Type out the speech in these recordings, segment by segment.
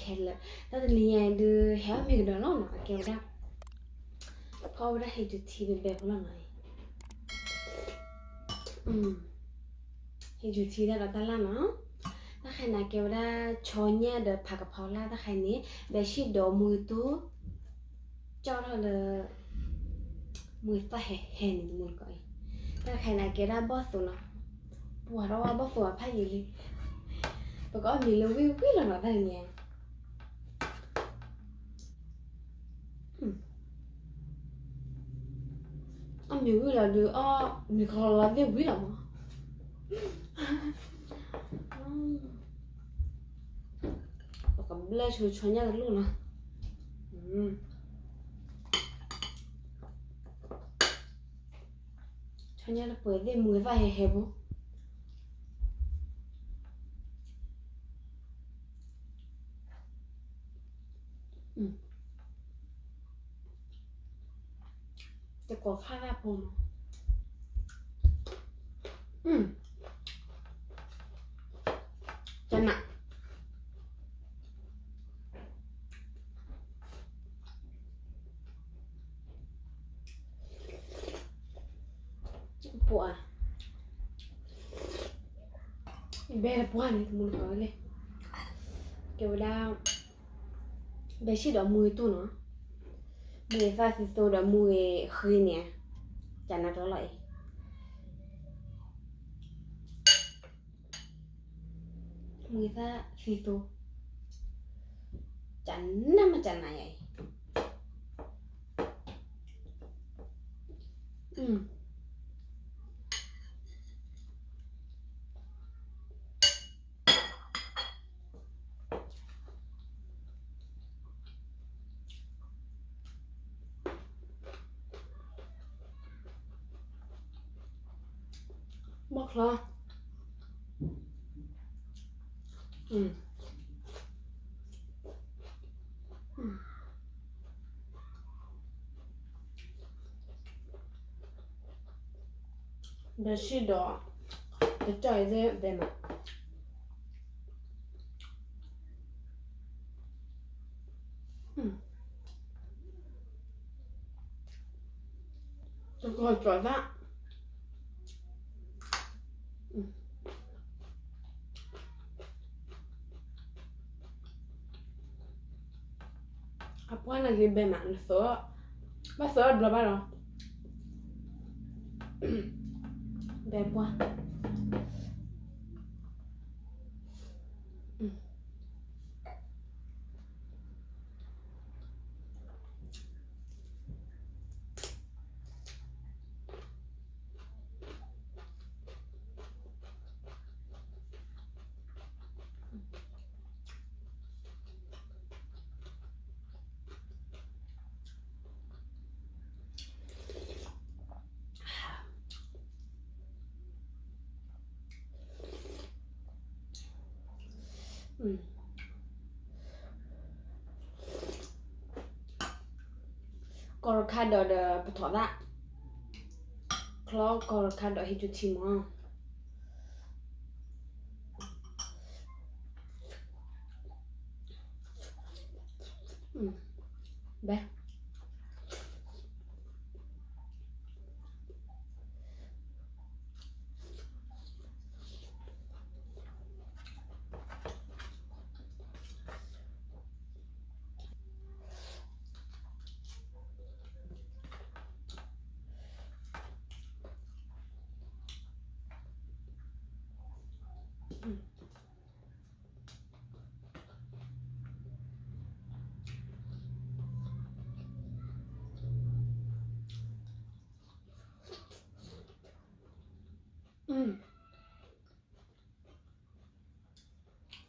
ခဲလၢာ်, တၢ်တနံၤညါအံၤဒုး ဟဲအီၣ်မ့ၤကဒီးလီၤနီၤ, အကဲဝဲဒၣ် ဖီဝဲဒၣ်ဟ့ၣ်ကူၤထံဘဲဘဲဖိလီၤနီၤ, ဟ့ၣ်ကူၤထံတၢ်ဒီးတၢ်လၢ်နီၤ, တၢ်ဃဲန့ၣ် အကဲဝဲဒၣ် ဆီညၣ်ဒီးဖးကဖီလၢ်, တၢ်ဃဲန့ၣ် ဘဲဆံၣ်ဒီးမူကတူၢ် ကၠီၣ်ထီၣ်လၢ မူသၣ်ဟဲဟဲန့ၣ် တမူတကိးအံၤ, တၢ်တခါန့ၣ် အကဲဒၣ်ဘီၣ်သိနီၤ, ပှၤထီၣ်ဝဲဘီၣ်သိအဖးယံာ်လံ, ပကအီၣ်မ့ၤလၢဝံၣ်ဝံၣ်လီၤနီၤ တၢ်တနံၤညါ, အီၣ်မ့ၤဝံၣ်လီၤဒုး အီၣ်မ့ၤခီလီၤသ့ၣ်ဝံၣ်လီၤမး, ပကဘျၢဆိဆီညၣ်တလိၣ်နီၤ, ဆီညၣ်တပှဲၤသ့ၣ်မူသၣ်ဟဲဟဲဖိ, တကိးဖးဒၣ်ဖိမး, ကနၣ် ပှၤ ဘဲတပှၢ်န့ၣ် တမူတကိးလဲၣ်, ကဲဝဲဒၣ် ဘဲဆံၣ်ဒီးမူဂ့ၤတူၢ်နီၤ, မူဂ့ၤသၣ်သံသိဒီးမူဂ့ၤဃ့န့ၣ်, ကနၣ်တလီၢ်အံၤ မူဂ့ၤသၣ်သံသိ, ကနၣ်မးကနၣ်ယၤအံၤ, ဘီၣ်ချီ, ဘဲဆံၣ်ဒီး တကၠီၣ်အံၤသ့ၣ်ဘဲမး, တကီၢ်ကၠီၣ်သၣ်, အပှၢ်န့ၣ်ဂ့ၤဘဲမး နသိး, ဘၣ်သိးအဘျီဘၣ်လီၤ, ဘဲပှၢ် ကီၢ်တခါဒီးဒီးပထီၣ်သၣ်, ချီကီၢ်တခါဒီးဟ့ၣ်ကူၤထံမး, ဘဲ လီၤတဲာ်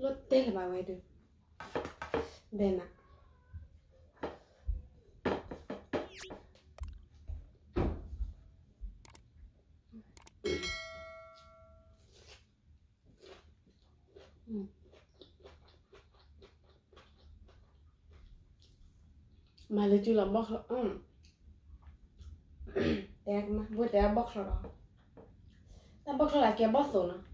လၢၤဘၣ်ဝဲဒုး, ဘဲမး, မၤလၢကၠူလီၤဘီၣ်ချီ, တဲမး ဘိတဲဘီၣ်ချီလီၤ. တၢ်ဘီၣ်ချီလၢကဲဘီၣ်သိးနီၤ.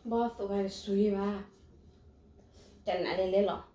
ဘီၣ်သိးဝဲတစူၤယံၢ်ဘၣ်, တနးလဲၤလဲၤလီၤ.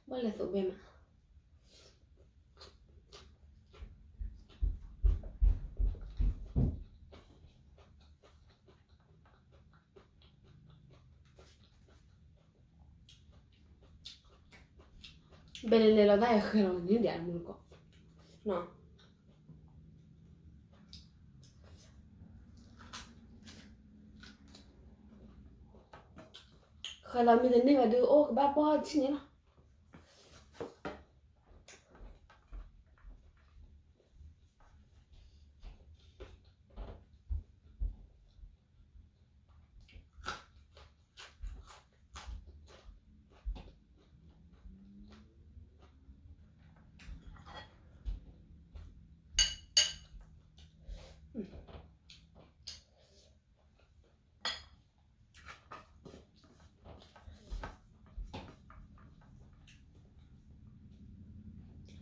ဘၣ်လဲၤသိးဘဲမး. ဘဲလဲၤလဲၤလီၤတၢ်အဃဲၤလီၤန့ၣ်ဒ်အမူကီၢ်နီၤ. ဃဲၤလီၤမ့ၢ်တန့ၢ်ဘၣ်ဒုးအိၣ်ကဘၣ်ပီၢ်ထံၣ်န့ၣ်လီၤ.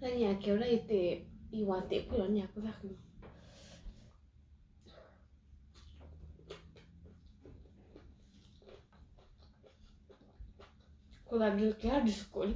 တၢ်ညၣ်ကဲဝဲဒၣ်ယတဲ, ယဝၤတဲကွံာ်လီၤညၣ်ကွံာ်ဘၣ်ဃုာ်လီၤ. ခိၣ်သးဒုးကဲဒုးစကိးလံ.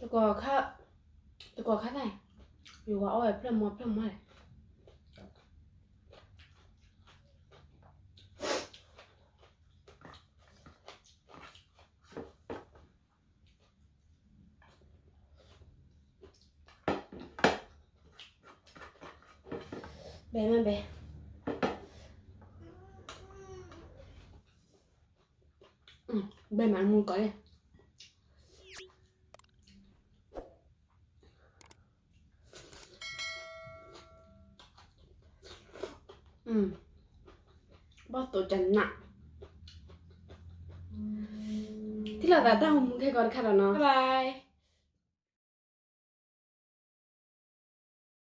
တကိးခါ, တကိးခါသၣ်, ယဝၤအီၣ်ဝဲဖျၢၣ်မီဖျၢၣ်မီလဲၣ်. ဘဲမးဘဲ, ဘဲမးမူကီၢ်န့ၣ်. ဘီၣ်သိးကနး, ထံၣ်လိာ်သးတၢ်မူခဲကီတခါဒီးနီၤ, bye bye.